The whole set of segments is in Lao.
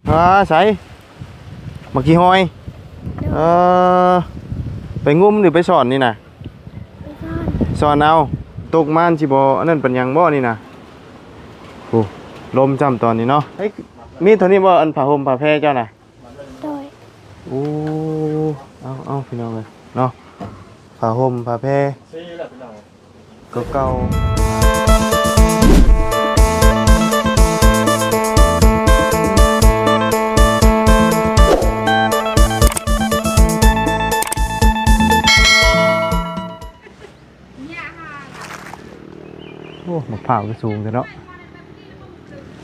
ອ່າ ໃສ ໝາກຂີ້ຫອຍ? ໂດຍ ເອີ ໄປງຸມຫຼືໄປຊ້ອນນີ້ນະ? ໄປຊ້ອນ ຊ້ອນເອົາ. ຕົກມາມັນຊິບໍ່ອັນນັ້ນປານຫຍັງບໍ່ນີ້ນະ? ໂອ້ ລົມຊ້ຳຕອນນີ້ເນາະ. ເອີ ມີເທົ່ານີ້ບໍ່ ອັນຜ້າຫົ່ມຜ້າແພເຈົ້ານະ? ໂດຍ ໂອ້ ເອົາໆ ພີ່ນ້ອງເອີຍເນາະ ຜ້າຫົ່ມຜ້າແພ ເກົ່າໆ. ໂອ້ ໝາກພ້າວຄືສູງແທ້ເນາະ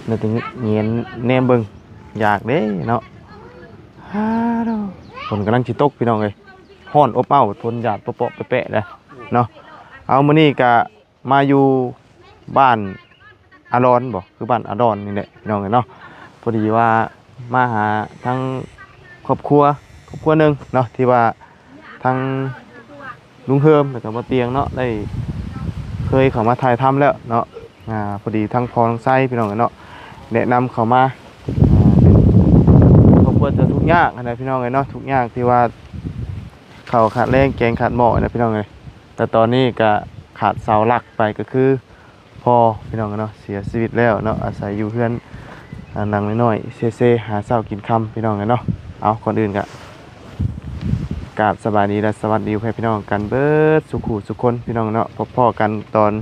ໄດ້ແຕ່ແຫງນແນມເບິ່ງ ຢາກເດ້ເນາະ. ຮາໂດ ຝົນກຳລັງຊິຕົກ ພີ່ນ້ອງເອີຍ ຮ້ອນອົບເອົ້າ ຝົນຫຍາດເປາະໆແປະໆເດ້ເນາະ. ເອົາ ມື້ນີ້ກະມາຢູ່ບ້ານອາດອນບໍ ຄືບ້ານອາດອນນີ້ແຫຼະ ພີ່ນ້ອງເອີຍເນາະ. ພໍດີວ່າມາຫາທາງຄອບຄົວ ຄອບຄົວໜຶ່ງເນາະ ທີ່ວ່າທາງ ລຸງເຮີມ ແລ້ວກໍບໍ່ຕຽງເນາະ ໄດ້ເຄີຍເຂົ້າມາຖ່າຍທຳແລ້ວເນາະ. ອ່າ ພໍດີທາງພໍ່ນ້ອງໄຊ ພີ່ນ້ອງເອີຍເນາະ ແນະນຳເຂົ້າມາ. ອ່າ ເປັນຄອບຄົວທີ່ທຸກຍາກຫັ້ນນະ ພີ່ນ້ອງເອີຍເນາະ ທຸກຍາກທີ່ວ່າເຂົ້າຂາດແລງ ແກງຂາດໝໍ້ຫັ້ນນະ ພີ່ນ້ອງເອີຍ. ແຕ່ຕອນນີ້ກໍຂາດເສົາຫຼັກໄປ ກໍຄືພໍ່ ພີ່ນ້ອງເນາະ ເສຍຊີວິດແລ້ວເນາະ ອາໄສຢູ່ເຮືອນ ອ່າ ຫຼັງນ້ອຍໆ ເຊໆ ຫາເຊົ້າກິນຄ່ຳ ພີ່ນ້ອງເນາະ. ເອົາ ກ່ອນອື່ນກໍ ກາບສະບາຍດີ ແລະ ສະຫວັດດີ ພໍ່ແມ່ພີ່ນ້ອງກັນເບິດສູ່ຄູ່ສູ່ຄົນ ພີ່ນ້ອງເນາະ. ພົບພໍ້ກັນຕອນ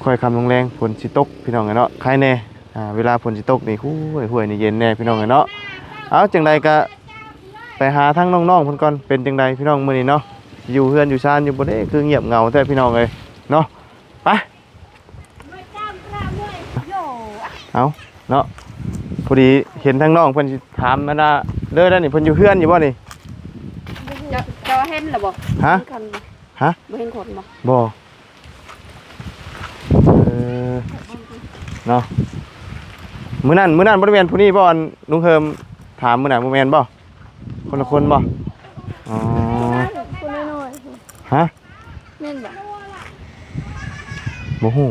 ຄ່ອຍຄ່ຳລົງແລງ ຝົນຊິຕົກ ພີ່ນ້ອງເນາະ ໄຄແດ່. ອ່າ ເວລາຝົນຊິຕົກນີ້ ຫ້ວຍ ຫ້ວຍນີ້ເຢັນແດ່ ພີ່ນ້ອງເນາະ. ເອົາ ຈັ່ງໃດກະໄປຫາທາງນ້ອງໆເພິ່ນກ່ອນ ເປັນຈັ່ງໃດ ພີ່ນ້ອງ ມື້ນີ້ເນາະ ຢູ່ເຮືອນຢູ່ຊານຢູ່ບໍ່ເດ້ ຄືງຽບເຫງົາແທ້ ພີ່ນ້ອງເອີຍເນາະ. ໄປ ເອົາເນາະ ພໍດີເຫັນທາງນ້ອງເພິ່ນຊິຖາມມາເລີຍແລ້ວນີ້ ເພິ່ນຢູ່ເຮືອນຢູ່ບໍ່ນີ້? ເຈົ້າ ເຈົ້າເຫັນແລ້ວບໍ່? ຮະ? ເຫັນຄົນບໍ່? ຮະ? ບໍ່ເຫັນຄົນບໍ່? ບໍ່ ເອີ ເນາະ ມື້ນັ້ນ ມື້ນັ້ນບໍ່ໄດ້ແມ່ນຜູ້ນີ້ບໍ່ ອັນລຸງເຮີມຖາມມື້ນັ້ນ ບໍ່ແມ່ນບໍ່? ຄົນລະຄົນບໍ່? ອໍ ຄົນນ້ອຍໆ ຮະ? ແມ່ນບໍ່? ບໍ່ຮູ້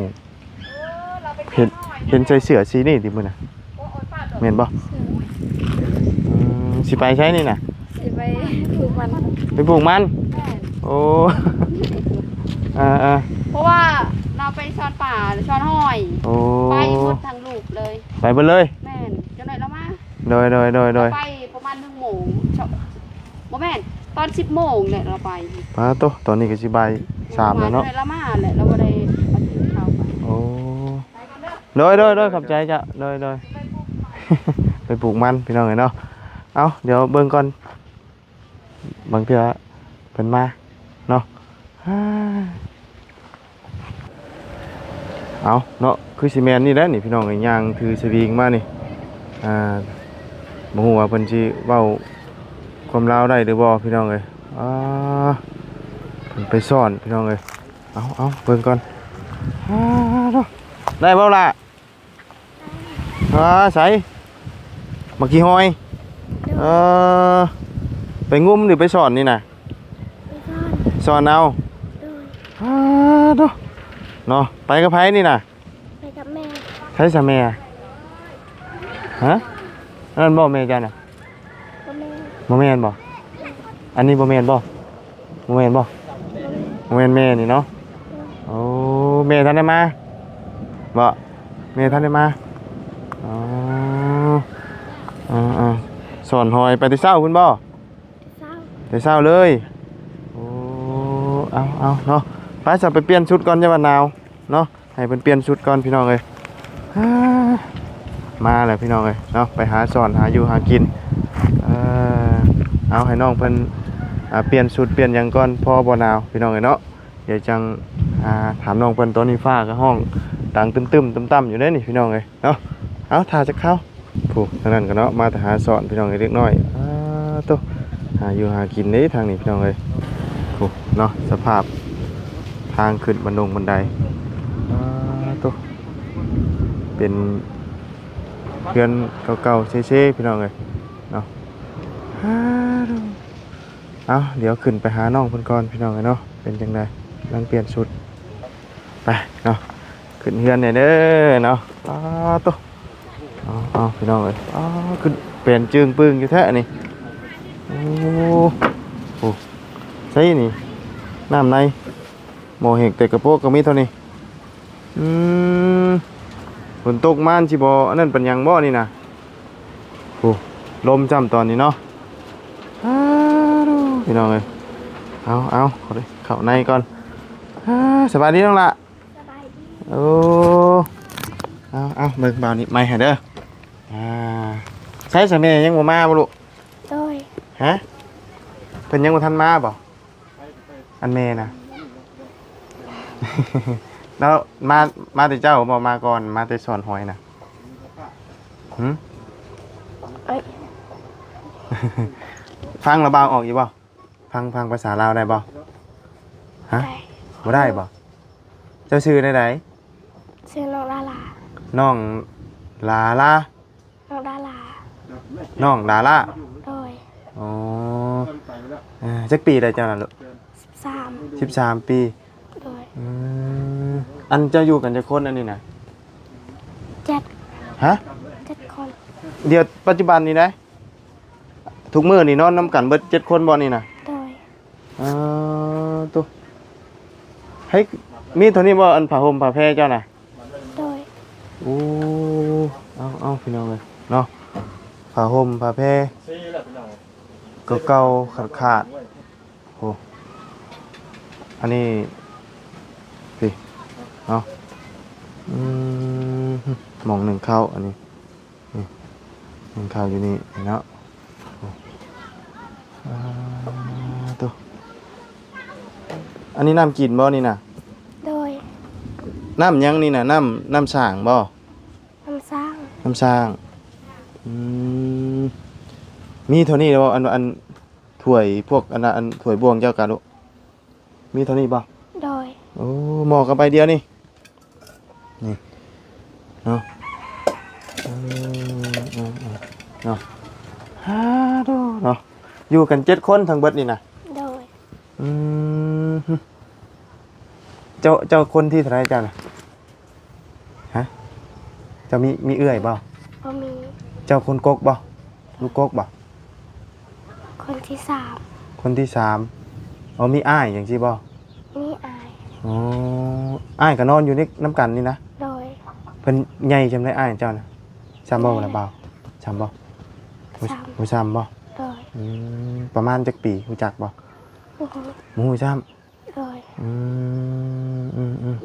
ເຫັນ ເຫັນໃສ່ເສື້ອສີນີ້ຕິມື້ນະ ແມ່ນບໍ່? ອືມ ຊິໄປໃສນີ້ນະ? ຊິໄປປູກມັນ ໄປປູກມັນ. ແມ່ນ ໂອ້ ເອີໆ ເພາະວ່າລາວໄປຊ້ອນປາຊ້ອນຫອຍ. ໂອ້ ໄປໝົດທັງລູກເລີຍ ໄປເບິດເລີຍ. ແມ່ນ ຈັກໜ້ອຍລາວມາ. ໂດຍໆໆໆ ໄປປະມານໜຶ່ງໂມງ ບໍ່ແມ່ນ ຕອນສິບໂມງແຫຼະລາວໄປ. ປາໂຕ ຕອນນີ້ກໍຊິບ່າຍສາມແລ້ວເນາະ ລາວມາແຫຼະ ລາວບໍ່ໄດ້ເອົາເຂົ້າໄປ. ໂອ້ ໂດຍໆໆ ຂອບໃຈເຈົ້າ ໂດຍໆ ໄປປູກມັນ ພີ່ນ້ອງເອີຍເນາະ. ເອົາ ດຽວເບິ່ງກ່ອນ ບາງເທື່ອເພິ່ນມາເນາະ. ເອົາເນາະ ຄືຊິແມ່ນນີ້ແຫຼະນີ້ ພີ່ນ້ອງເອີຍ ຍ່າງຖືສະວິງມານີ້. ອ່າ ບໍ່ຮູ້ວ່າເພິ່ນຊິເວົ້າຄວາມລາວໄດ້ຫຼືບໍ່ ພີ່ນ້ອງເອີຍ. ອ່າ ເພິ່ນໄປຊ້ອນ ພີ່ນ້ອງເອີຍ. ເອົາໆ ເບິ່ງກ່ອນ. ອ່າ ເນາະ ໄດ້ບໍ່ລະ? ອ່າ ໃສ ໝາກຂີ້ຫອຍ? ໂດຍ ເອີ ໄປງຸມຫຼືໄປຊ້ອນນີ້ນະ? ໄປຊ້ອນ ຊ້ອນເອົາ. ໂດຍ ອ່າ ໂຕ ເນາະ ໄປກັບໃຜນີ້ນະ? ໄປກັບແມ່. ໃຜຊະແມ່? ຮະ? ອັນນັ້ນບໍ່ແມ່ເຈົ້ານະ? ບໍ່ແມ່ນ ບໍ່ແມ່ນບໍ່? ອັນນີ້ບໍ່ແມ່ນບໍ່? ບໍ່ແມ່ນບໍ່? ບໍ່ແມ່ນແມ່ນີ້ເນາະ. ໂອ້ ແມ່ທັນໄດ້ມາບໍ່? ແມ່ທັນໄດ້ມາ. ອໍ ເອີໆ ສອນຫອຍໄປແຕ່ເຊົ້າພຸ້ນບໍ່? ແຕ່ເຊົ້າ ແຕ່ເຊົ້າເລີຍ. ໂອ້ ເອົາໆ ເນາະ ໄປຊະ ໄປປ່ຽນຊຸດກ່ອນ ຢ່າວ່າໜາວເນາະ. ໃຫ້ເພິ່ນປ່ຽນຊຸດກ່ອນ ພີ່ນ້ອງເອີຍ. ມາແລ້ວ ພີ່ນ້ອງເອີຍເນາະ ໄປຫາສອນຫາຢູ່ຫາກິນ. ເອີ ເອົາ ໃຫ້ນ້ອງເພິ່ນ ອ່າ ປ່ຽນຊຸດປ່ຽນຫຍັງກ່ອນ ພໍບໍ່ໜາວ ພີ່ນ້ອງເອີຍເນາະ. ດຽວຈັ່ງ ອ່າ ຖາມນ້ອງເພິ່ນ. ຕອນນີ້ຟ້າກໍຮ້ອງດັງຕຶ້ມໆຕ່ຳໆຢູ່ເດ້ນີ້ ພີ່ນ້ອງເອີຍເນາະ. ເອົາ ຖ້າຈັກຄາວ. ຜູ້ ທາງນັ້ນກໍເນາະ ມາແຕ່ຫາສອນ ພີ່ນ້ອງເອີຍ ເດັກນ້ອຍ. ອ້າໂຕ ຫາຢູ່ຫາກິນເດ້ທາງນີ້ ພີ່ນ້ອງເອີຍ. ຜູ້ເນາະ ສະພາບທາງຂຶ້ນບັນດົງບັນໄດ. ອ້າໂຕ ເປັນເຮືອນເກົ່າໆເຊໆ ພີ່ນ້ອງເອີຍເນາະ. ອ້າໂຕ ເອົາ ດຽວຂຶ້ນໄປຫານ້ອງເພິ່ນກ່ອນ ພີ່ນ້ອງເອີຍເນາະ. ເປັນຈັ່ງໃດ ກຳລັງປ່ຽນຊຸດ. ໄປເນາະ ຂຶ້ນເຮືອນແດ່ເດີເນາະ. ອ້າໂຕ ເອົາ ເອົາ ພີ່ນ້ອງເອີຍ ອ້າ ຄືແປນເຈີງປຶ້ງຢູ່ແທ້ນີ້. ໂອ້ ໂອ້ ໃສນີ້ ນ້ຳໃນ ໝໍ້ແຫ້ງແຕ່ກະໂປະກໍມີເທົ່ານີ້. ອືມ ຝົນຕົກມາມັນຊິບໍ່ອັນນັ້ນປານຫຍັງບໍ່ນີ້ນະ? ໂອ້ ລົມຊ້ຳຕອນນີ້ເນາະ. ອ້າ ພີ່ນ້ອງເອີຍ ເອົາ ເອົາ ເຂົ້າໃນກ່ອນ. ອ້າ ສະບາຍດີນ້ອງຫຼ້າ. ສະບາຍດີ. ໂອ້ ເອົາ ເອົາ ເບິ່ງບ່າວນີ້ໄມ້ໃຫ້ເດີ. ອ່າ ໃສສະແມ່ຍັງບໍ່ມາບໍ່ລູກ? ໂດຍ. ຮະ ເພິ່ນຍັງບໍ່ທັນມາບໍ່? ອັນແມ່ນະ ແລ້ວມາ ມາແຕ່ເຊົ້າບໍ່? ມາກ່ອນ ມາແຕ່ສອນຫອຍນະ. ຫື ເອີຍ ຟັງລະບ່າວອອກຢູ່ບໍ່? ຟັງ ຟັງພາສາລາວໄດ້ບໍ່? ຮະ ໄດ້. ບໍ່ໄດ້ບໍ່? ເຈົ້າຊື່ແນວໃດ? ຊື່ນ້ອງລາລາ. ນ້ອງລາລາ. ນ້ອງດາລາ. ນ້ອງດາລາ. ໂດຍ. ອໍ ເອີ ຈັກປີແລ້ວເຈົ້ານະລູກ? ສິບສາມ. ສິບສາມປີ. ໂດຍ. ອືມ ອັນເຈົ້າຢູ່ກັນຈັກຄົນອັນນີ້ນະ? ເຈັດ. ຮະ? ເຈັດຄົນ. ດຽວປັດຈຸບັນນີ້ໄດ໋ ທຸກມື້ນີ້ນອນນຳກັນເບິດເຈັດຄົນບໍ່ນີ້ນະ? ໂດຍ. ເອີ ໂຕ ໃຫ້ ມີເທົ່ານີ້ບໍ່ ອັນຜ້າຫົ່ມຜ້າແພເຈົ້ານະ? ໂດຍ. ໂອ້ ເອົາ ເອົາ ພີ່ນ້ອງເອີຍເນາະ ຜ້າຫົ່ມຜ້າແພເກົ່າໆຂາດໆ. ໂອ້ ອັນນີ້ພີ້ເນາະ. ອືມ ໝ່ອງໜຶ້ງເຂົ້າ ອັນນີ້ ນີ້ ໜຶ້ງເຂົ້າຢູ່ນີ້ເນາະ. ໂອ້ ອາ ໂຕ ອັນນີ້ນ້ຳກິນບໍ່ນີ້ນະ? ໂດຍ. ນ້ຳຫຍັງນີ້ນະ? ນ້ຳ ນ້ຳສ້າງບໍ່? ນ້ຳສ້າງ. ນ້ຳສ້າງ. ອືມ ມີເທົ່ານີ້ແລ້ວບໍ່? ອັນ ອັນຖ້ວຍພວກ ອັນ ອັນຖ້ວຍບ່ວງເຈົ້າກະລູກ ມີເທົ່ານີ້ບໍ່? ໂດຍ. ໂອ້ ໝໍ້ກໍໃບດຽວນີ້ ນີ້ເນາະ. ເອີ ເອີ ເນາະ ຮາໂດ ເນາະ ຢູ່ກັນເຈັດຄົນທັງເບິດນີ້ນະ? ໂດຍ. ອືມ ເຈົ້າ ເຈົ້າຄົນທີເທົ່າໃດເຈົ້ານະ? ຮະ ເຈົ້າມີ ມີເອື້ອຍບໍ່? ບໍ່ມີ. ເຈົ້າຄົນກົກບໍ່? ລູກກົກບໍ່? ຄົນທີສາມ. ຄົນທີສາມ. ອໍ ມີອ້າຍຈັ່ງຊີ້ບໍ່? ມີອ້າຍ. ອໍ ອ້າຍກໍນອນຢູ່ໃນ ນຳກັນນີ້ນະ? ໂດຍ. ເພິ່ນໃຫຍ່ສ່ຳໃດອ້າຍເຈົ້ານະ? ສ່ຳບໍ່ລະບ່າວ? ສ່ຳບໍ່? ບໍ່ສ່ຳ. ບໍ່ສ່ຳບໍ່? ໂດຍ. ອືມ ປະມານຈັກປີ ຮູ້ຈັກບໍ່? ບໍ່ຮູ້. ບໍ່ຮູ້ຊ້ຳ. ໂດຍ. ອືມ ອືມ ອືມ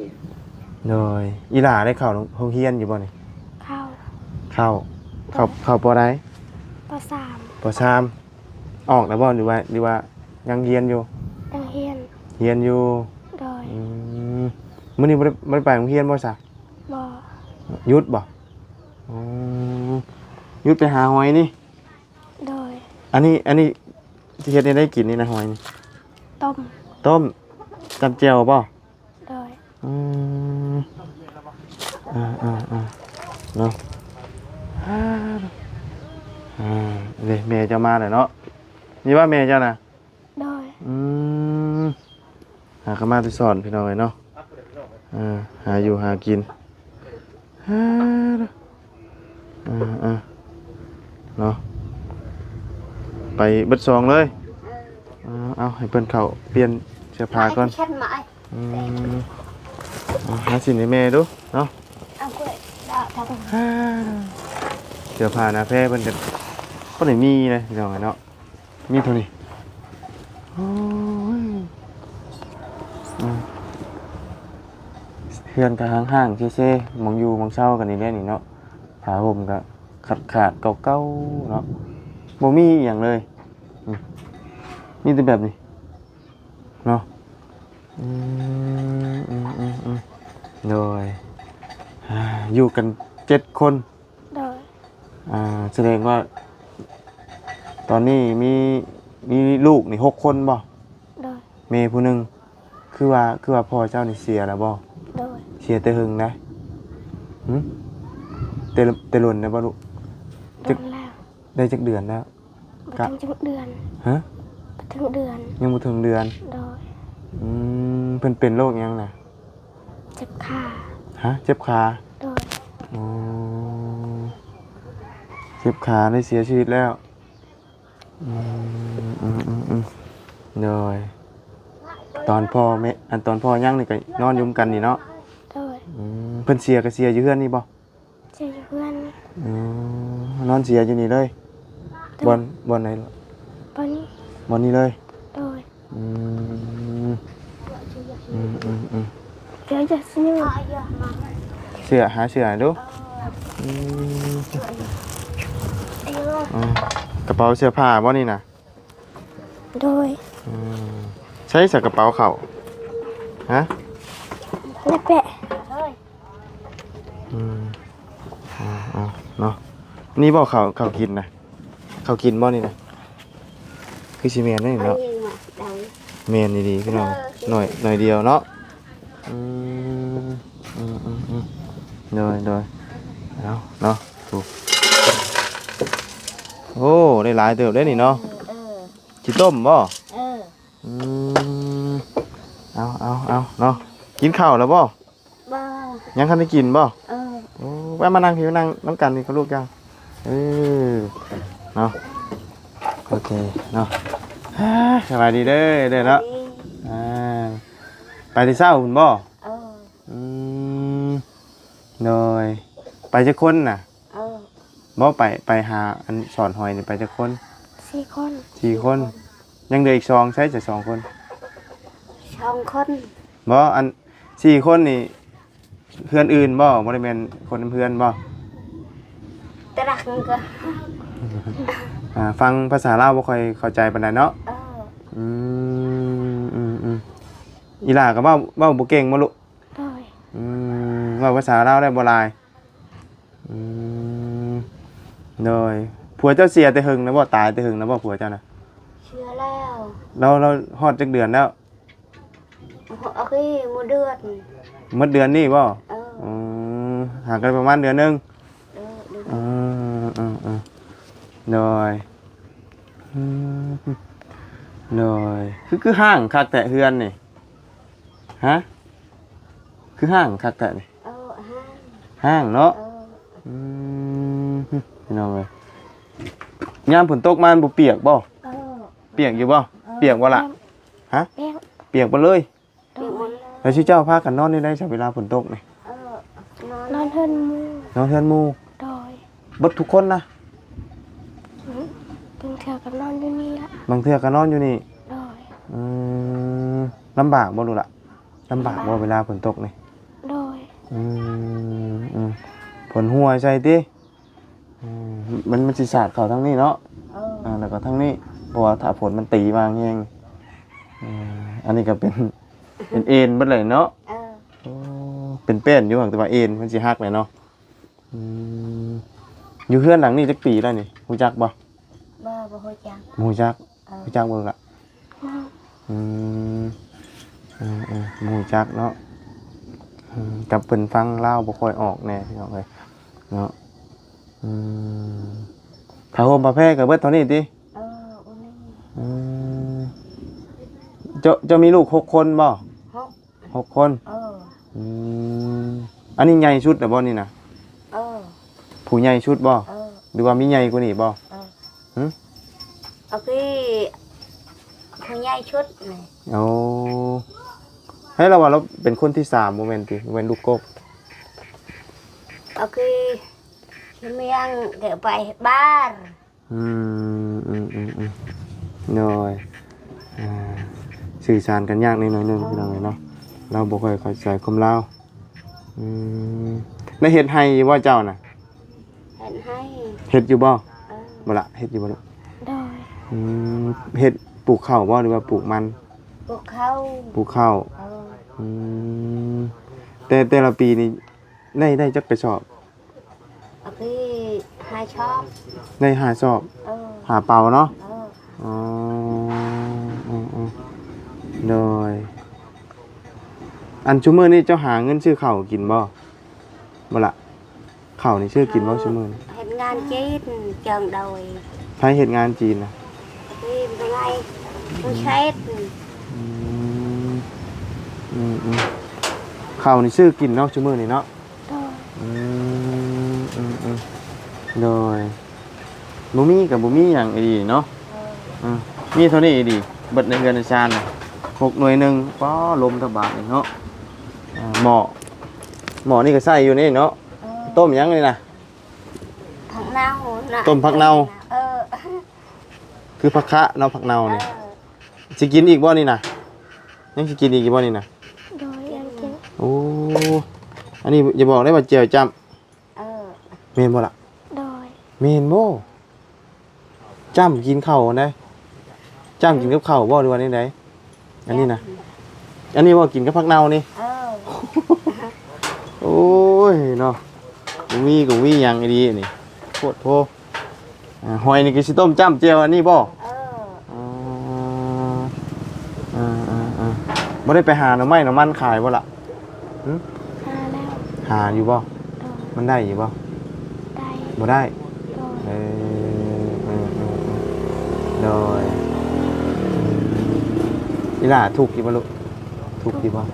ໂດຍ. ອີ່ຫຼ້າໄດ້ເຂົ້າໂຮງຮຽນຢູ່ບໍ່ນີ້? ເຂົ້າ. ເຂົ້າ. ເຂົ້າ ໂດຍ. ເຂົ້າ ເຂົ້າ ປ.ໃດ? ປ.ສາມ. ປ.ສາມ. ອອກແລ້ວບໍ່ ຫຼືວ່າ ຫຼືວ່າຍັງຮຽນຢູ່? ຍັງຮຽນ. ຮຽນຢູ່. ໂດຍ. ອືມ ມື້ນີ້ບໍ່ໄດ້ ບໍ່ໄດ້ໄປໂຮງຮຽນບໍ່ຊະ? ບໍ່. ຢຸດບໍ່? ອໍ ຢຸດໄປຫາຫອຍນີ້? ໂດຍ. ອັນນີ້ ອັນນີ້ຊິເຮັດແນວໃດກິນນີ້ນະ ຫອຍນີ້? ຕົ້ມ. ຕົ້ມ ຈ້ຳແຈ່ວບໍ່? ໂດຍ. ອືມ ເອີ ເອີ ເນາະ. ອ່າ ເດ້ ແມ່ເຈົ້າມາແລ້ວເນາະ. ນີ້ວ່າແມ່ເຈົ້ານະ? ໂດຍ. ອືມ ຫາກໍມາແຕ່ສອນ ພີ່ນ້ອງເອີຍເນາະ. ເອີ ຫາຢູ່ຫາກິນ ເອີ ເນາະ ໄປເບິດສອງເລີຍ. ເອີ ເອົາ ໃຫ້ເພິ່ນເຂົ້າປ່ຽນເສື້ອຜ້າກ່ອນ. ອືມ ເອົາ ຫາຊິນໃຫ້ແມ່ດູເນາະ. ເສື້ອຜ້າໜ້າແພເພິ່ນກໍບໍ່ໄດ້ມີເລີຍ ພີ່ນ້ອງເອີຍເນາະ. ມີເທົ່ານີ້. ໂອ້ຍ ອືມ ເຮືອນກໍຮ້າງໆເຊໆ ໝ່ອງຢູ່ໝ່ອງເຊົາກໍນີ້ແຫຼະນີ້ເນາະ. ຜ້າຫົ່ມກໍຂາດໆເກົ່າໆເນາະ ບໍ່ມີອີ່ຫຍັງເລີຍ. ອືມ ມີແຕ່ແບບນີ້ເນາະ. ອືມ ອືມ ອືມ ອືມ ໂດຍ. ອ່າ ຢູ່ກັນເຈັດຄົນ. ໂດຍ. ອ່າ ສະແດງວ່າຕອນນີ້ມີ ມີລູກນີ້ຫົກຄົນບໍ່? ໂດຍ. ແມ່ຜູ້ໜຶ່ງ. ຄືວ່າ ຄືວ່າພໍ່ເຈົ້ານີ້ເສຍແລ້ວບໍ່? ໂດຍ. ເສຍແຕ່ເຫິງນະ? ຫຶ? ແຕ່ ແຕ່ດົນແລ້ວບໍ່ລູກ? ໂດນແລ້ວ. ໄດ້ຈັກເດືອນແລ້ວ? ບໍ່ເຖິງຈັກເດືອນ. ຮະ? ບໍ່ເຖິງເດືອນ. ຍັງບໍ່ເຖິງເດືອນ. ໂດຍ. ອືມ ເພິ່ນເປັນໂລກຫຍັງນະ? ເຈັບຂາ. ຮະ? ເຈັບຂາ? ໂດຍ. ອໍ ອືມ ເຈັບຂາເລີຍເສຍຊີວິດແລ້ວ. ອືມ ອືມ ອືມ ອືມ ໂດຍ ຕອນພໍ່ແມ່ ອັນຕອນພໍ່ຍັງນີ້ກໍນອນຢູ່ນຳກັນນີ້ເນາະ? ໂດຍ. ອືມ ເພິ່ນເສຍກໍເສຍຢູ່ເຮືອນນີ້ບໍ່? ເສຍຢູ່ເຮືອນ. ອືມ ນອນເສຍຢູ່ນີ້ເລີຍ? ໂດຍ. ບ່ອນ ບ່ອນໃດ? ບ່ອນນີ້. ບ່ອນນີ້ເລີຍ? ໂດຍ. ອືມ ອືມ ອືມ ອືມ ເສື້ອ ຫາເສື້ອໃຫ້ດູ. ອືມ ອືມ ກະເປົາເສື້ອຜ້າບໍ່ນີ້ນະ? ໂດຍ. ອືມ ໃສສະກະເປົາເຂົ້າ? ຮະ? ແລ້ວແປະ. ອືມ ເອົາ ເອົາເນາະ ນີ້ບໍ່ເຂົ້າ ເຂົ້າກິນນະ? ເຂົ້າກິນບໍ່ນີ້ນະ? ຄືຊິແມ່ນເດ້ນີ້ເນາະ. ແມ່ນອີ່ຫຼີພີ່ນ້ອງ ໜ້ອຍ ໜ້ອຍດຽວເນາະ. ອືມ ອືມ ອືມ ອືມ ໂດຍ ໂດຍ ເອົາເນາະ. ໂອ້ ໂອ້ ໄດ້ຫຼາຍເຕີບເດ້ນີ້ເນາະ. ເອີ ເອີ ຊິຕົ້ມບໍ່? ເອີ ອືມ ເອົາ ເອົາ ເອົາເນາະ. ກິນເຂົ້າແລ້ວບໍ່? ບໍ່ ຍັງທັນໄດ້ກິນບໍ່? ເອີ ໂອ້ ແວະມານັ່ງພີ້ ມານັ່ງນຳກັນນີ້ກັບລູກເຈົ້າ. ເອີ ເນາະ ໂອເຄເນາະ. ສະບາຍດີເດີ ເດີເນາະ. ອ່າ ໄປແຕ່ເຊົ້າພຸ້ນບໍ່? ເອີ ອືມ ໂດຍ ໄປຈັກຄົນນະ? ເອີ ບໍ່ໄປ ໄປຫາອັນສອນຫອຍນີ້ໄປຈັກຄົນ? ສີ່ຄົນ. ສີ່ຄົນ ຍັງເຫຼືອອີກສອງ ໃສສະສອງຄົນ? ສອງຄົນ. ບໍ່ ອັນສີ່ຄົນນີ້ເຮືອນອື່ນບໍ່? ບໍ່ໄດ້ແມ່ນຄົນນຳເຮືອນບໍ່? ຕະລັກມັນກໍ ອ່າ ຟັງພາສາລາວບໍ່ຄ່ອຍເຂົ້າໃຈປານໃດເນາະ? ເອີ ອືມ ອືມ ອືມ ອີ່ຫຼ້າກໍເວົ້າ ເວົ້າບໍ່ເກັ່ງບໍ່ລູກ? ໂດຍ. ອືມ ເວົ້າພາສາລາວໄດ້ບໍ່ຫຼາຍ? ອືມ ໂດຍ. ຜົວເຈົ້າເສຍແຕ່ເຫິງແລ້ວບໍ່? ຕາຍແຕ່ເຫິງແລ້ວບໍ່ຜົວເຈົ້ານະ? ເສຍແລ້ວ. ລາວ ລາວຮອດຈັກເດືອນແລ້ວ? ໂອເຄ ໝົດເດືອນ ໝົດເດືອນນີ້ບໍ່? ເອີ ອືມ ຫ່າງກັນປະມານເດືອນໜຶ່ງ. ເອີ ເດືອນ ເອີ ເອີ ເອີ ໂດຍ ອືມ ໂດຍ. ຄື ຄືຮ້າງຄັກແທ້ເຮືອນນີ້? ຮະ? ຄືຮ້າງຄັກແທ້ນີ້? ເອີ ຮ້າງ ຮ້າງເນາະ. ເອີ ອືມ ພີ່ນ້ອງເອີຍ ຍາມຝົນຕົກມາມັນບໍ່ປຽກບໍ່? ເອີ ປຽກຢູ່ບໍ່? ເອີ ປຽກບໍ່ລະ? ຮະ? ປຽກ ປຽກເບິດເລີຍ? ໂດຍ. ແລ້ວຊຸມເຈົ້າພາກັນນອນແນວໃດຊະເວລາຝົນຕົກນີ້? ເອີ ນອນ ນອນເຮືອນໝູ່. ນອນເຮືອນໝູ່? ໂດຍ. ເບິດທຸກຄົນນະ? ອືມ ບາງເທື່ອກໍນອນຢູ່ນີ້ລະ. ບາງເທື່ອກໍນອນຢູ່ນີ້? ໂດຍ. ອືມ ລຳບາກບໍ່ລູກລະ? ລຳບາກບໍ່ ລຳບາກ ເວລາຝົນຕົກນີ້? ໂດຍ. ອືມ ອືມ ຝົນຫົວໃສ່ຕິ? ອືມ ມັນ ມັນຊິສາດເຂົ້າທາງນີ້ເນາະ. ເອີ ອ່າ ແລ້ວກໍທາງນີ້ ເພາະວ່າຖ້າຝົນມັນຕີມາແຮງ ເອີ ອັນນີ້ກໍເປັນ ເປັນເອັນເບິດເລີຍເນາະ. ເອີ ໂອ້ ເປັນແປ້ນຢູ່ ຫາກແຕ່ວ່າເອັນມັນຊິຫັກແຫຼະເນາະ. ອືມ ຢູ່ເຮືອນຫຼັງນີ້ຈັກປີແລ້ວນີ້ ຮູ້ຈັກບໍ່? ບໍ່ ບໍ່ຮູ້ຈັກ. ບໍ່ຮູ້ຈັກ? ເອີ ຮູ້ຈັກບໍ່ລະ? ອືມ ອືມ ອືມ ບໍ່ຮູ້ຈັກເນາະ. ອືມ ກັບເພິ່ນຟັງລາວບໍ່ຄ່ອຍອອກແດ່ ພີ່ນ້ອງເອີຍເນາະ. ອືມ ຜ້າຫົ່ມຜ້າແພກໍເບິດເທົ່ານີ້ຕິ? ເອີ ບໍ່ມີ. ອືມ ເຈົ້າ ເຈົ້າມີລູກຫົກຄົນບໍ່? ຫົກ ຫົກຄົນ. ເອີ ອືມ ອັນນີ້ໃຫຍ່ສຸດແລ້ວບໍ່ນີ້ນະ? ເອີ ຜູ້ໃຫຍ່ສຸດບໍ່? ເອີ ຫຼືວ່າມີໃຫຍ່ກວ່ານີ້ບໍ່? ເອີ ຫຶ? ເອົາຄືຜູ້ໃຫຍ່ສຸດນີ້. ໂອ້ ໃຫ້ລາວວ່າລາວເປັນຄົນທີສາມບໍ່ແມ່ນຕິ? ບໍ່ແມ່ນລູກກົກ? ເອົາຄື ສະມຽງແກໄປບ້ານ. ອືມ ອືມ ອືມ ອືມ ໂດຍ. ອ່າ ສື່ສານກັນຍາກໜ້ອຍໜຶ່ງ ພີ່ນ້ອງເອີຍເນາະ, ລາວບໍ່ຄ່ອຍເຂົ້າໃຈຄວາມລາວ. ອືມ ໄດ້ເຮັດໄຮ່ຢູ່ບໍ່ເຈົ້ານະ? ເຮັດໄຮ່. ເຮັດຢູ່ບໍ່? ເອີ ບໍ່ລະ ເຮັດຢູ່ບໍ່ລູກ? ໂດຍ. ອືມ ເຮັດ ປູກເຂົ້າບໍ່ ຫຼືວ່າປູກມັນ? ປູກເຂົ້າ. ປູກເຂົ້າ. ເອີ ອືມ ແຕ່ ແຕ່ລະປີນີ້ໄດ້ ໄດ້ຈັກກະສອບ? ອາ ປີຫ້າຊອບ. ໄດ້ຫ້າຊອບ. ເອີ ຫ້າເປົາເນາະ. ເອີ ອໍ ເອີ ເອີ ໂດຍ. ອັນຊຸມື້ນີ້ເຈົ້າຫາເງິນຊື້ເຂົ້າກິນບໍ່? ບໍ່ລະ ເຂົ້ານີ້ຊື້ກິນບໍ່ຊຸມື້ນີ້? ເຮັດງານຈີນເຈີງໂດຍ. ໃຜເຮັດງານຈີນນະ? ທີມໄງ ຜູ້ເຮັດ. ອືມ ອືມ ອືມ ເຂົ້ານີ້ຊື້ກິນເນາະ ຊຸມື້ນີ້ເນາະ. ໂດຍ. ອືມ ອືມ ອືມ ໂດຍ. ບໍ່ມີກໍບໍ່ມີຫຍັງອີ່ຫຼີເນາະ. ເອີ ເອີ ມີເທົ່ານີ້ອີ່ຫຼີ ເບິດໃນເຮືອນໃນຊານນະ. ຫົກໜ່ວຍໜຶ່ງ. ປ້າ ລົມແຕ່ບາດນີ້ເນາະ. ເອີ ໝໍ້ ໝໍ້ນີ້ກໍໃຊ້ຢູ່ນີ້ເນາະ. ເອີ ຕົ້ມຫຍັງນີ້ນະ? ຜັກເນົ່ານະ. ຕົ້ມຜັກເນົ່າ. ເອີ ຄືຜັກຄະເນາະ ຜັກເນົ່ານີ້. ເອີ ຊິກິນອີກບໍ່ນີ້ນະ? ຍັງຊິກິນອີກຢູ່ບໍ່ນີ້ນະ? ໂດຍ ຍັງກິນ. ໂອ້ ອັນນີ້ຢ່າບອກໄດ້ວ່າແຈ່ວຈ້ຳ. ເອີ ແມ່ນບໍ່ລະ? ໂດຍ. ແມ່ນບໍ່? ຈ້ຳກິນເຂົ້າຫັ້ນໃດ. ຈ້ຳກິນກັບເຂົ້າບໍ່ ຫຼືວ່າແນວໃດ? ອັນນີ້ນະ ອັນນີ້ບໍ່ ກິນກັບຜັກເນົ່ານີ້. ເອີ ໂອ້ຍເນາະ ບໍ່ມີກໍມີຫຍັງອີ່ຫຼີນີ້ ໂພດໂພ. ອ່າ ຫອຍນີ້ກໍຊິຕົ້ມຈ້ຳແຈ່ວອັນນີ້ບໍ່? ເອີ ອໍ ເອີໆໆ ບໍ່ໄດ້ໄປຫາໜໍ່ໄມ້ໜໍ່ມັນຂາຍບໍ່ລະ? ຫຶ ຫາແລ້ວ. ຫາຢູ່ບໍ່? ເອີ ມັນໄດ້ຢູ່ບໍ່? ໄດ້. ບໍ່ໄດ້? ໂດຍ. ເອີ ເອີໆໆ ໂດຍ. ອີ່ຫຼ້າທຸກຢູ່ບໍ່ລູກ? ທຸກຢູ່ບໍ່?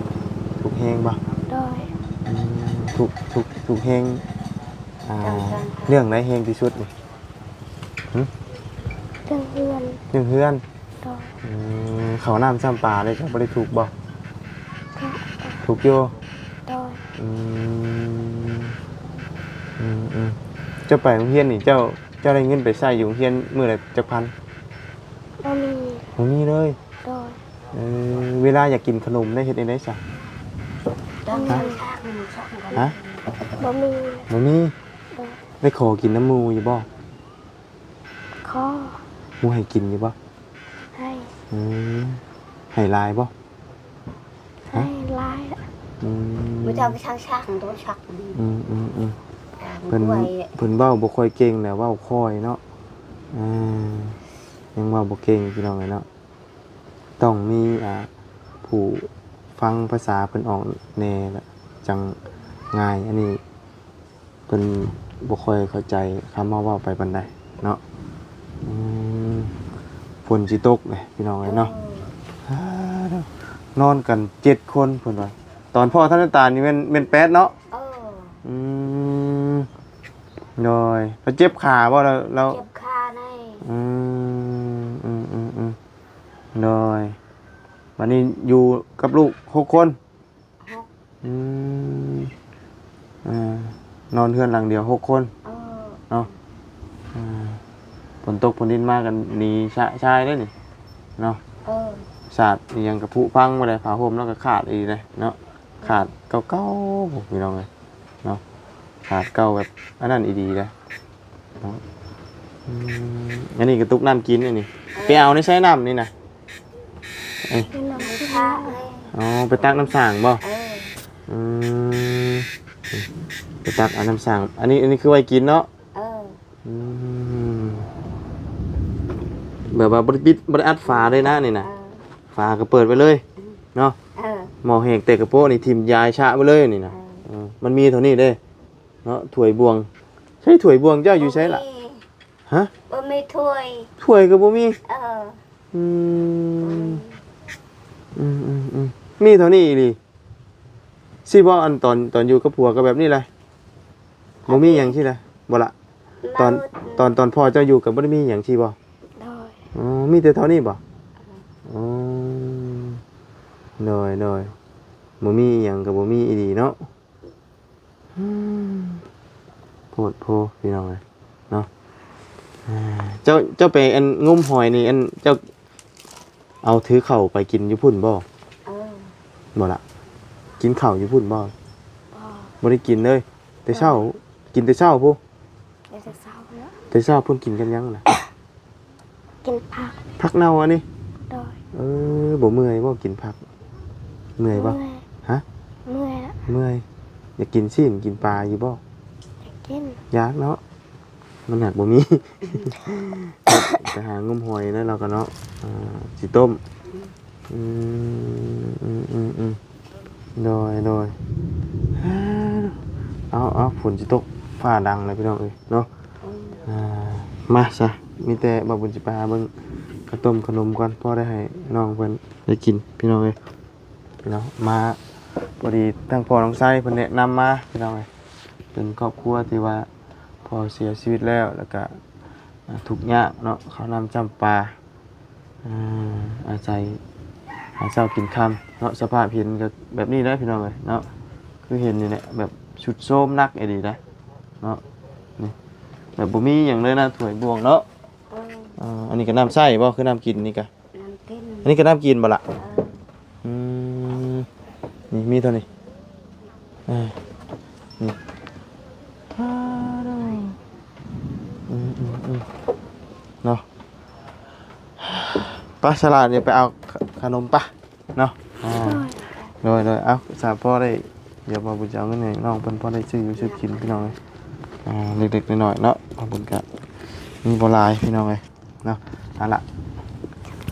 ທຸກແຮງບໍ່? ໂດຍ. ອືມ ທຸກ ທຸກ ທຸກແຮງ ອ່າ ເລື່ອງໃດແຮງທີ່ສຸດນີ້? ຫຶ ເລື່ອງເຮືອນ. ເລື່ອງເຮືອນ. ໂດຍ. ອືມ ເຂົ້ານ້ຳຊ້ຳປາເລີຍ ກໍບໍ່ໄດ້ທຸກບໍ່? ທຸກ. ທຸກຢູ່. ໂດຍ. ອືມ ອືມໆ ເຈົ້າໄປໂຮງຮຽນນີ້ ເຈົ້າ ເຈົ້າໄດ້ເງິນໄປໃຊ້ຢູ່ໂຮງຮຽນມື້ລະຈັກພັນ? ບໍ່ມີ. ບໍ່ມີເລີຍ? ໂດຍ. ເອີ ເວລາຢາກກິນຂະໜົມໄດ້ເຮັດແນວໃດຊະ? ຮະ? ຮະ? ບໍ່ມີ. ບໍ່ມີ? ໂດຍ. ໄດ້ຂໍກິນນຳໝູ່ຢູ່ບໍ່? ຂໍ. ໝູ່ໃຫ້ກິນຢູ່ບໍ່? ໃຫ້. ອືມ ໃຫ້ຫຼາຍບໍ່? ໃຫ້ຫຼາຍ. ອືມ ມື້ເຊົ້າໄປຊັກຊ້າງ ຕ້ອງຊັກ. ອືມໆໆ ເພິ່ນ ເພິ່ນເວົ້າບໍ່ຄ່ອຍເກັ່ງແຫຼະ ເວົ້າຄ່ອຍເນາະ. ເອີ ຍັງເວົ້າບໍ່ເກັ່ງ ພີ່ນ້ອງເອີຍເນາະ. ຕ້ອງມີ ອ່າ ຜູ້ຟັງພາສາເພິ່ນອອກແດ່ລະ ຈັ່ງງ່າຍ. ອັນນີ້ເພິ່ນບໍ່ຄ່ອຍເຂົ້າໃຈຄຳເຮົາເວົ້າໄປປານໃດເນາະ. ອືມ ຝົນຊິຕົກເດ້ ພີ່ນ້ອງເອີຍເນາະ. ເອີ ນອນກັນເຈັດຄົນເພິ່ນວ່າ. ຕອນພໍ່ທັນໄດ້ຕາຍນີ້ແມ່ນ ແມ່ນແປດເນາະ? ເອີ ອືມ ໂດຍ. ລາວເຈັບຂາບໍ່? ລາວ ລາວ ເຈັບຂາແນ່. ອືມ ອືມໆໆ ໂດຍ. ບັດນີ້ຢູ່ກັບລູກຫົກຄົນ? ຫົກ. ອືມ ອ່າ ນອນເຮືອນຫຼັງດຽວຫົກຄົນ. ເອີ ເນາະ. ອ່າ ຝົນຕົກຝົນດິນມາກໍໜີຊະຊາຍເດ້ນີ້ເນາະ. ເອີ ສາດອີ່ຫຍັງກໍຜຸພັງໝົດເລີຍ ຜ້າຫົ່ມແລ້ວກໍຂາດອີ່ເດ້ເນາະ. ຂາດເກົ່າໆ ພີ່ນ້ອງເອີຍເນາະ. ຂາດເກົ່າແບບອັນນັ້ນອີ່ດີເດ້ເນາະ. ອືມ ອັນນີ້ກະຕຸກນ້ຳກິນ ອັນນີ້ ເອີ ໄປເອົາໃນໃສນ້ຳນີ້ນະ? ເອີ ນ້ຳສາງ. ອໍ ໄປຕັກນ້ຳສາງບໍ່? ເອີ ອືມ ໄປຕັກເອົານ້ຳສາງ. ອັນນີ້ ອັນນີ້ຄືໄວ້ກິນເນາະ? ເອີ ອືມ ແບບວ່າບໍ່ໄດ້ປິດ ບໍ່ໄດ້ອັດຝາເລີຍນະນີ້ນະ. ເອີ ຝາກໍເປີດໄວ້ເລີຍ ອືມ ເນາະ. ເອີ ໝໍ້ແຫກແຕກກະໂປະນີ້ ຖິ້ມຢາຍຊະໄວ້ເລີຍນີ້ນະ. ເອີ ເອີ ມັນມີເທົ່ານີ້ເດ້ເນາະ. ຖ້ວຍບ່ວງ ໃຊ້ຖ້ວຍບ່ວງເຈົ້າຢູ່ໃສລະ? ບໍ່ມີ. ຮະ? ບໍ່ມີຖ້ວຍ. ຖ້ວຍກໍບໍ່ມີ? ເອີ ອືມ ອືມ ອືມ ອືມ ມີເທົ່ານີ້ອີ່ຫຼີ. ຊິບໍ່ ອັນຕອນ ຕອນຢູ່ກັບຜົວກໍແບບນີ້ແຫຼະ ບໍ່ມີຫຍັງຊີ້ລະ ບໍ່ລະ? ຕອນ ຕອນ ຕອນພໍ່ເຈົ້າຢູ່ກໍບໍ່ໄດ້ມີຫຍັງຊີ້ບໍ່? ໂດຍ. ອໍ ມີແຕ່ເທົ່ານີ້ບໍ່? ອໍ ໂດຍ ໂດຍ. ບໍ່ມີອີ່ຫຍັງກໍບໍ່ມີອີ່ຫຼີເນາະ. ອືມ ໂພດໂພ ພີ່ນ້ອງເອີຍເນາະ. ອ່າ ເຈົ້າ ເຈົ້າໄປອັນ ງົມຫອຍນີ້ ອັນ ເຈົ້າເອົາຖືເຂົ້າໄປກິນຢູ່ພຸ້ນບໍ່? ເອີ ບໍ່ລະ ກິນເຂົ້າຢູ່ພຸ້ນບໍ່? ບໍ່ ບໍ່ໄດ້ກິນເລີຍ ແຕ່ເຊົ້າ. ເອີ ກິນແຕ່ເຊົ້າພຸ້ນ? ແຕ່ເຊົ້າເນາະ. ແຕ່ເຊົ້າພຸ້ນ ກິນກັບຫຍັງນະ? ກິນຜັກ. ຜັກເນົ່າອັນນີ້? ໂດຍ. ເອີ ບໍ່ເມື່ອຍບໍ່ກິນຜັກ? ເມື່ອຍບໍ່? ເມື່ອຍ. ຮະ? ເມື່ອຍ. ເມື່ອຍ. ຢາກກິນຊີ້ນກິນປາຢູ່ບໍ່? ຢາກກິນ. ຢາກເນາະ ມັນຫາກບໍ່ມີ. ໄປຫາງົມຫອຍແລ້ວລາວກໍເນາະ. ອ່າ ຊິຕົ້ມ. ອືມ ອືມ ອືມ ອືມ ໂດຍ ໂດຍ. ເອົາ ເອົາ ຝົນຊິຕົກ ຟ້າດັງແລ້ວ ພີ່ນ້ອງເອີຍເນາະ. ອືມ ອ່າ ມາຊະ ມີແຕ່ບ່າວບຸນຊິໄປຫາເບິ່ງເຂົ້າຕົ້ມຂະໜົມກ່ອນ ພໍໄດ້ໃຫ້ນ້ອງເພິ່ນໄດ້ກິນ ພີ່ນ້ອງເອີຍເນາະ. ມາພໍດີທາງພໍ່ນ້ອງໄຊເພິ່ນແນະນຳມາ ພີ່ນ້ອງເອີຍ. ເປັນຄອບຄົວທີ່ວ່າພໍ່ເສຍຊີວິດແລ້ວ ແລ້ວກະ ອ່າ ທຸກຍາກເນາະ ເຂົ້ານ້ຳຈ້ຳປາ ອ່າ ອາໄສຫາເຊົ້າກິນຄ່ຳເນາະ. ສະພາບເຫັນກໍແບບນີ້ແຫຼະພີ່ນ້ອງເອີຍເນາະ ຄືເຫັນນີ້ແຫຼະ ແບບຊຸດໂຊມໜັກອີ່ຫຼີໄດ໋ເນາະ. ນີ້ ແບບບໍ່ມີຫຍັງເລີຍນະ ຖ້ວຍບ່ວງເນາະ. ເອີ ອ່າ ອັນນີ້ກໍນ້ຳໃຊ້ບໍ່ ຄືນ້ຳກິນນີ້ກະ? ນ້ຳກິນ ອັນນີ້ກໍນ້ຳກິນບໍ່ລະ? ເອີ ອືມ ນີ້ມີເທົ່ານີ້ ເອີ ນີ້ ອືມໆໆ ເນາະ. ໄປ ສະຫຼາດນີ້ໄປເອົາຂະໜົມປະເນາະ. ອ່າ ໂດຍ ໂດຍ ໂດຍ ເອົາ ສາ ພໍໄດ້ ດຽວບ່າວບຸນຈະເອົາເງິນໃຫ້ນ້ອງເພິ່ນ ພໍໄດ້ຊື້ຢູ່ຊື້ກິນພີ່ນ້ອງເອີຍ. ອ່າ ເລັກໆນ້ອຍໆເນາະ ບ່າວບຸນກະມີບໍ່ຫຼາຍພີ່ນ້ອງເອີຍ. ເນາະ ເອົາລະ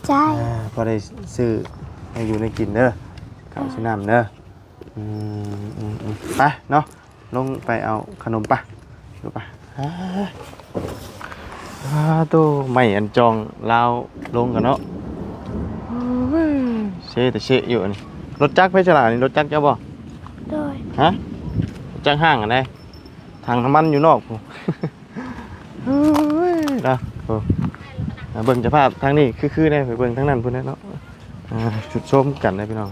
ໃຈ ອ່າ ພໍໄດ້ຊື້ແນວຢູ່ແນວກິນເດີ ເຂົ້າຊື້ນ້ຳເດີ. ອືມ ອືມ ອືມ ໄປເນາະ ລົງໄປເອົາຂະໜົມປະ ໄປ. ອ່າ ອ່າ ໂຕ ໄມ້ອັນຈອງລາວລົງກັນເນາະ. ໂອ້ຍ ເຊແຕ່ເຊຢູ່ອັນນີ້. ລົດຈັກໄປໃສລະ ອັນນີ້ລົດຈັກເຈົ້າບໍ່? ໂດຍ ຮະ ຈັກຫ້າງອັນໃດ ຖັງນ້ຳມັນຢູ່ນອກພຸ້ນ. ເອີຍ ເນາະ ໂອ້ ເບິ່ງສະພາບທາງນີ້ຄືໆແດ່ ໄປເບິ່ງທາງນັ້ນພຸ້ນແດ່ເນາະ. ອ່າ ຊຸດໂຊມກັນເດ້ພີ່ນ້ອງ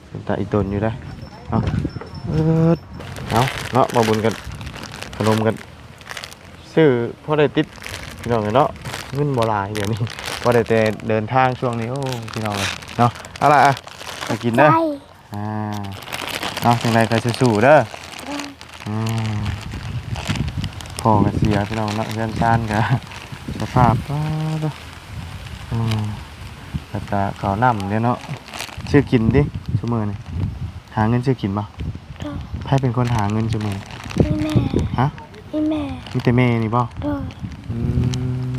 ເປັນຕາອີຕົນຢູ່ເດ້ເນາະ. ເອີ ເອົາເນາະ ມາບຸນກັນ ຂະໜົມກັນ ຊື້ພໍໄດ້ຕິດພີ່ນ້ອງເອີຍເນາະ. ເງິນບໍ່ຫຼາຍດຽວນີ້ ພໍໄດ້ແຕ່ເດີນທາງຊ່ວງນີ້ ໂອ້ ພີ່ນ້ອງເອີຍເນາະ. ເອົາລະ ອ່ະ ໄປກິນເດີ. ອ່າ ເນາະ ຈັ່ງໃດກໍສູ້ໆເດີ. ອືມ ພໍ່ກໍເສຍພີ່ນ້ອງເນາະ ເຮືອນຊານກໍສະພາບ ປາດໂທ້ ອືມ ແລ້ວກໍເຂົ້ານ້ຳເດ້ເນາະ. ຊື້ກິນຕິ ຊຸມື້ນີ້ ຫາເງິນຊື້ກິນບໍ່? ໂດຍ ໃຜເປັນຄົນຫາເງິນຊຸມື້? ມີແມ່ ຮະ? ມີແມ່ ມີແຕ່ແມ່ນີ້ບໍ່? ໂດຍ ອືມ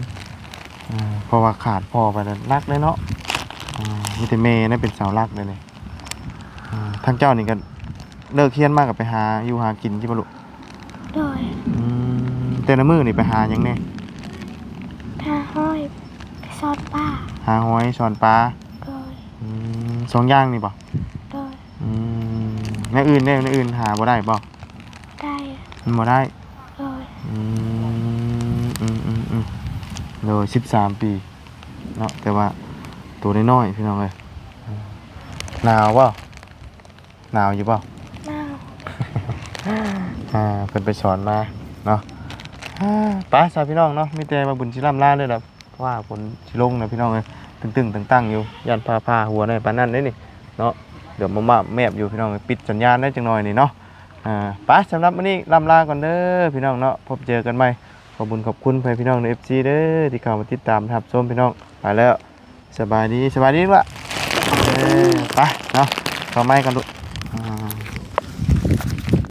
ອ່າ ເພາະວ່າຂາດພໍ່ໄປແລ້ວໜັກເດ້ເນາະ. ອ່າ ມີແຕ່ແມ່ນະເປັນເສົາຫຼັກເດ້ນີ້. ອ່າ ທາງເຈົ້ານີ້ກໍເລີກຮຽນມາກໍໄປຫາຢູ່ຫາກິນຢູ່ບໍ່ລູກ? ໂດຍ ອືມ ແຕ່ລະມື້ນີ້ໄປຫາຫຍັງແດ່? ຫາຫອຍ ໄປຊ່ອນປາ ຫາຫອຍຊ່ອນປາ. ໂດຍ ອືມ ສອງຢ່າງນີ້ບໍ່? ໂດຍ ອືມ ແນວອື່ນເດ້ ແນວອື່ນຫາບໍ່ໄດ້ບໍ່? ໄດ້ ມັນບໍ່ໄດ້. ໂດຍ ອືມ ອືມໆໆ ໂດຍ ສິບສາມປີເນາະ ແຕ່ວ່າໂຕນ້ອຍໆ ພີ່ນ້ອງເອີຍ. ໜາວບໍ່? ໜາວຢູ່ບໍ່? ໜາວ ອ່າ ເພິ່ນໄປສອນມາເນາະ. ອ່າ ໄປຊະພີ່ນ້ອງເນາະ ມີແຕ່ວ່າບຸນຊິລ່ຳລາເລີຍລະ ເພາະວ່າຝົນຊິລົງນະພີ່ນ້ອງເອີຍ ຕຶງໆຕັງໆຢູ່ ຢ້ານຟ້າຜ່າຫົວແດ່ປານນັ້ນເດ້ນີ້ເນາະ. ດຽວມາມາບແມບຢູ່ພີ່ນ້ອງເອີຍ ປິດສັນຍານໄດ້ຈັກໜ່ອຍນີ້ເນາະ. ອ່າ ໄປ ສຳລັບມື້ນີ້ລ່ຳລາກ່ອນເດີພີ່ນ້ອງເນາະ ພົບເຈີກັນໃໝ່. ຂອບບຸນຂອບຄຸນພໍ່ແມ່ພີ່ນ້ອງເອັຟຊີເດີ ທີ່ເຂົ້າມາຕິດຕາມຮັບຊົມພີ່ນ້ອງ. ໄປແລ້ວ ສະບາຍດີ ສະບາຍດີລະ. ເອີ ໄປເນາະ ເຂົ້າໃໝ່ກ່ອນລູກ.